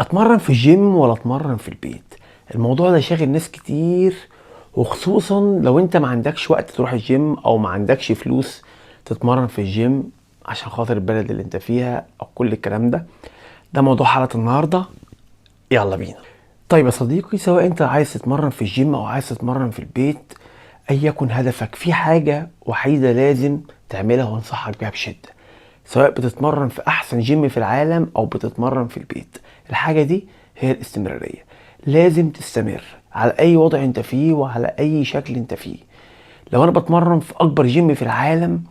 اتمرن في الجيم ولا اتمرن في البيت؟ الموضوع ده شاغل ناس كتير، وخصوصا لو انت ما عندكش وقت تروح الجيم او ما عندكش فلوس تتمرن في الجيم عشان خاطر البلد اللي انت فيها او كل الكلام ده. ده موضوع حلقة النهاردة، يلا بينا. طيب يا صديقي، سواء انت عايز تتمرن في الجيم او عايز تتمرن في البيت، ايا يكن هدفك، في حاجة وحيدة لازم تعملها وانصحك بيها بشدة، سواء بتتمرن في احسن جيم في العالم او بتتمرن في البيت. الحاجة دي هي الاستمرارية. لازم تستمر على اي وضع انت فيه وعلى اي شكل انت فيه. لو انا بتمرن في اكبر جيم في العالم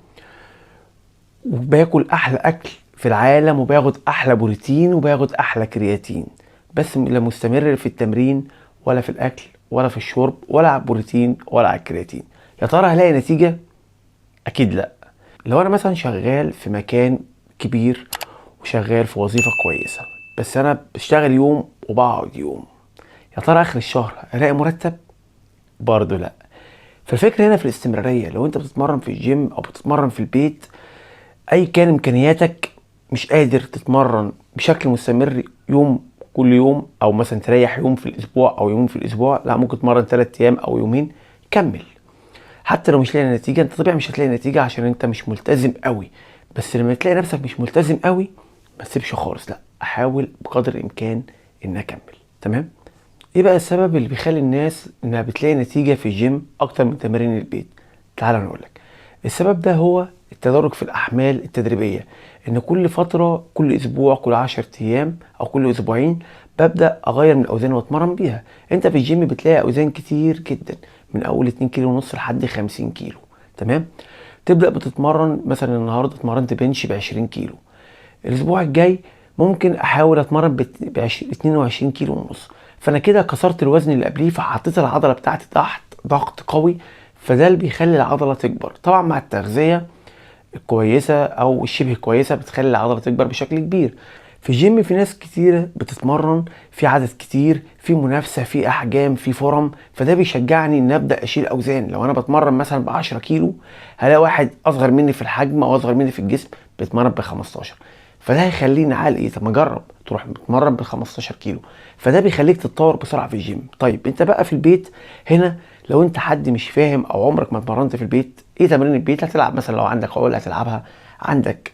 وباكل احلى اكل في العالم وباخد احلى بروتين وباخد احلى كرياتين، بس لا مستمر في التمرين ولا في الاكل ولا في الشرب ولا على البروتين ولا على الكرياتين، يا ترى هلاقي نتيجة؟ اكيد لا. لو انا مثلا شغال في مكان كبير وشغال في وظيفة كويسة، بس انا بشتغل يوم وبقعد يوم، يا ترى اخر الشهر الاقي مرتب؟ برضه لا. فالفكرة هنا في الاستمرارية. لو انت بتتمرن في الجيم او بتتمرن في البيت، اي كان امكانياتك، مش قادر تتمرن بشكل مستمر يوم كل يوم، او مثلا تريح يوم في الاسبوع او يومين في الاسبوع، لا ممكن تتمرن 3 ايام او يومين، كمل. حتى لو مش لاقي نتيجة، انت طبيعي مش هتلاقي نتيجة عشان انت مش ملتزم قوي، بس لما تلاقي نفسك مش ملتزم قوي ما تسيبش خالص، لا احاول بقدر الامكان ان اكمل. تمام؟ ايه بقى السبب اللي بيخلي الناس انها بتلاقي نتيجة في الجيم اكتر من تمارين البيت؟ تعال انا اقول لك. السبب ده هو التدرج في الاحمال التدريبية، ان كل فترة، كل اسبوع، كل 10 ايام او كل اسبوعين ببدأ اغير من الاوزان واتمرن بيها. انت في الجيم بتلاقي اوزان كتير جدا، من اول اتنين كيلو ونص لحد 50 كيلو. تمام؟ تبدأ بتتمرن مثلا النهارده اتمرنت بنش ب 20 كيلو، الاسبوع الجاي ممكن احاول اتمرن 22 كيلو ونص، فانا كده كسرت الوزن اللي قبليه، فحطيت العضلة بتاعتي تحت ضغط قوي، فده اللي بيخلي العضلة تكبر. طبعا مع التغذية الكويسة او الشبه كويسة بتخلي العضلة تكبر بشكل كبير. في الجيم في ناس كتيرة بتتمرن، في عدد كتير، في منافسة، في أحجام، في فرم، فده بيشجعني إن أبدأ أشيل أوزان. لو أنا بتمرن مثلا ب10 كيلو، هلاقي واحد أصغر مني في الحجم أو أصغر مني في الجسم بيتمرن ب15، فده هيخليني عقل إيه، طب ما أجرب، تروح بتمرن ب15 كيلو، فده بيخليك تتطور بسرعة في الجيم. طيب أنت بقى في البيت هنا، لو أنت حد مش فاهم أو عمرك ما اتمرنت في البيت، إيه تمارين البيت؟ هتلعب مثلا لو عندك عقلة هتلعبها، عندك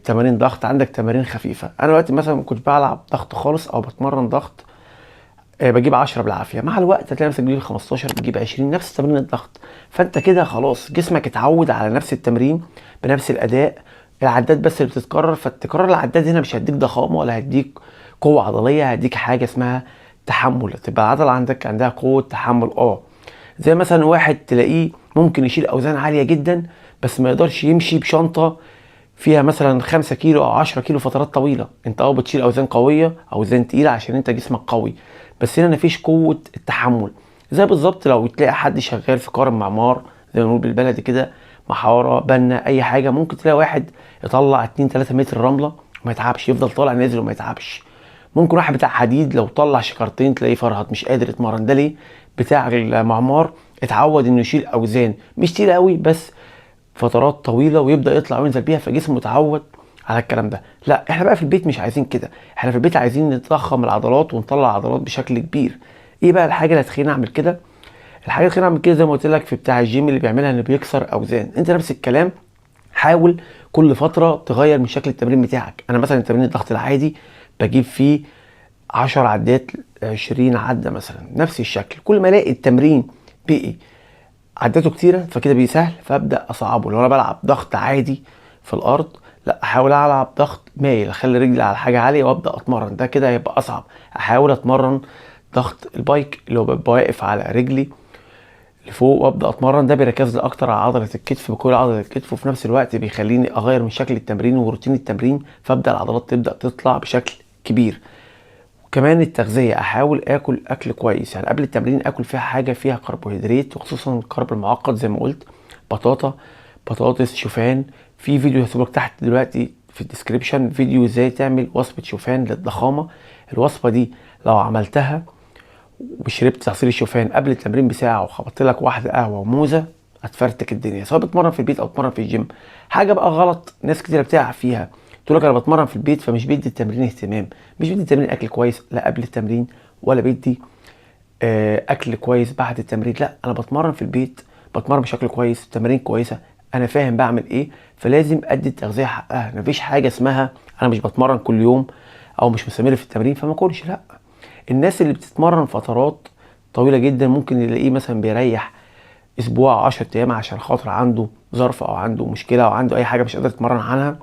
تمارين ضغط، عندك تمارين خفيفة. أنا دلوقتي مثلا ما كنتش بلعب ضغط خالص أو بتمرن ضغط، بجيب 10 بالعافية. مع الوقت هتلاقي نفسك بتجيب 15، بتجيب 20، نفس تمرين الضغط. فأنت كده خلاص جسمك اتعود على نفس التمرين بنفس الأداء، العداد بس اللي بتتكرر. فالتكرار العداد هنا مش هيديك ضخامة ولا هيديك قوة عضلية، هيديك حاجة اسمها تحمل، تبقى العضلة عندك عندها قوة تحمل. زي مثلا واحد تلاقيه ممكن يشيل أوزان عالية جدا بس ما يقدرش يمشي بشنطة فيها مثلا 5 كيلو أو 10 كيلو فترات طويلة. أنت بتشيل أوزان قوية، أوزان تقيلة عشان أنت جسمك قوي، بس هنا مفيش قوة التحمل. زي بالظبط لو تلاقي حد شغال في كار معمار زي ما بنقول بالبلدي كده، محارة، بنا، أي حاجة، ممكن تلاقي واحد يطلع 2 3 متر رملة وما يتعبش، يفضل طالع نازل وما يتعبش. ممكن واحد بتاع حديد لو طلع شكارتين تلاقيه فرهط مش قادر يتمرن. ده ليه؟ بتاع المعمار اتعود انه يشيل اوزان مش تقيلة قوي بس فترات طويلة ويبدا يطلع وينزل بيها، فجسمه اتعود على الكلام ده. لا احنا بقى في البيت مش عايزين كده، احنا في البيت عايزين نضخم العضلات ونطلع عضلات بشكل كبير. ايه بقى الحاجة اللي هتخليني اعمل كده؟ الحاجة اللي هتخليني اعمل كده زي ما قلت لك في بتاع الجيم اللي بيعملها انه بيكسر اوزان، انت نفس الكلام، حاول كل فترة تغير من شكل التمرين بتاعك. انا مثلا تمرين الضغط العادي بجيب فيه 10 عدات، 20 عده مثلا، نفس الشكل. كل ما الاقي التمرين بقي عداته كتيرة فكده بيسهل، فابدا اصعبه. لو انا بلعب ضغط عادي في الارض، لا احاول العب ضغط مايل، اخلي رجلي على حاجة عالية وابدا اتمرن، ده كده هيبقى اصعب. احاول اتمرن ضغط البايك اللي هو ببقى واقف على رجلي لفوق وابدا اتمرن، ده بيركز لي اكتر على عضلة الكتف، بكل عضلة الكتف، وفي نفس الوقت بيخليني اغير من شكل التمرين وروتين التمرين، فابدا العضلات تبدا تطلع بشكل كبير. وكمان التغذية، احاول اكل اكل كويس، يعني قبل التمرين اكل فيها حاجة فيها كربوهيدرات، وخصوصا الكرب المعقد زي ما قلت، بطاطا، بطاطس، شوفان. في فيديو هسيبه لك تحت دلوقتي في الديسكريبشن، فيديو ازاي تعمل وصفه شوفان للضخامه. الوصفة دي لو عملتها وشربت عصير الشوفان قبل التمرين بساعة وخبطت لك واحدة قهوة وموزه، هتفرتك الدنيا، سواء بتمرن في البيت او بتمرن في الجيم. حاجة بقى غلط ناس كتيرة بتقع فيها، تقول لك انا بتمرن في البيت فمش بيدي التمرين اهتمام، مش بيدي التمرين اكل كويس لا قبل التمرين، ولا بيدي اكل كويس بعد التمرين. لا، انا بتمرن في البيت، بتمرن بشكل كويس، تمارين كويسة، انا فاهم بعمل ايه، فلازم ادي التغذية حقها. مفيش حاجة اسمها انا مش بتمرن كل يوم او مش مستمر في التمرين فما اكلش. لا، الناس اللي بتتمرن فترات طويلة جدا ممكن يلاقيه مثلا بيريح اسبوع 10 ايام عشان خاطر عنده ظرف او عنده مشكلة او عنده اي حاجة مش قادر يتمرن عنها،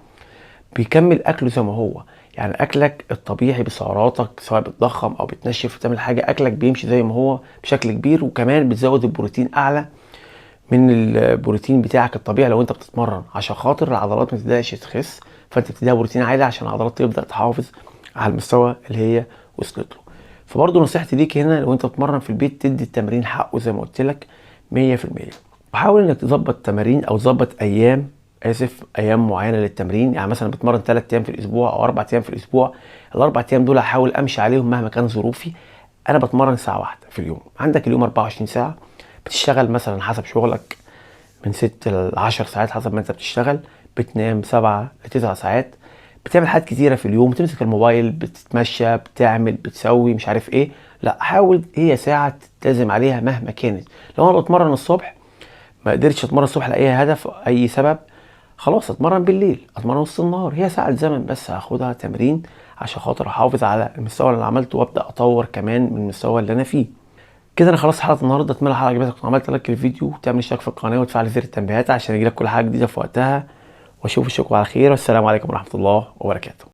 بيكمل اكله زي ما هو. يعني اكلك الطبيعي بسعراتك سواء بتضخم او بتنشف وتعمل حاجة، اكلك بيمشي زي ما هو بشكل كبير، وكمان بتزود البروتين اعلى من البروتين بتاعك الطبيعي لو انت بتتمرن، عشان خاطر العضلات ما تبداش تخس، فانت بتديها بروتين عالي عشان العضلات تبدا تحافظ على المستوى اللي هي وصلت له. فبرضه نصيحتي ليك هنا لو انت بتتمرن في البيت تدي التمرين حقه زي ما قلت لك 100%، وحاول انك تظبط تمارين او تظبط ايام، اسف، ايام معينة للتمرين. يعني مثلا بتمرن 3 ايام في الاسبوع او 4 ايام في الاسبوع، ال4 ايام دول هحاول امشي عليهم مهما كان ظروفي. انا بتمرن ساعة واحدة في اليوم، عندك اليوم 24 ساعة، بتشتغل مثلا حسب شغلك من 6 ل 10 ساعات حسب ما انت بتشتغل، بتنام 7 ل 9 ساعات، بتعمل حاجات كتيرة في اليوم، بتمسك الموبايل، بتتمشى، بتعمل، بتسوي مش عارف ايه. لا، حاول هي ساعة تلتزم عليها مهما كانت. لو انا بتمرن الصبح ما قدرتش اتمرن الصبح لاي هدف اي سبب، خلاص اتمرن بالليل، اتمرن نص النهار، هي ساعة زمن بس هاخدها تمرين عشان خاطر احافظ على المستوى اللي عملته وابدا اطور كمان من المستوى اللي انا فيه. كده انا خلصت حلقة النهارده، اتمنى الحلقة عجبتك وعملت like للفيديو وتعمل اشتراك في القناة وتفعل زر التنبيهات عشان يجيلك كل حاجة جديدة في وقتها، واشوفكم على خير، والسلام عليكم ورحمة الله وبركاته.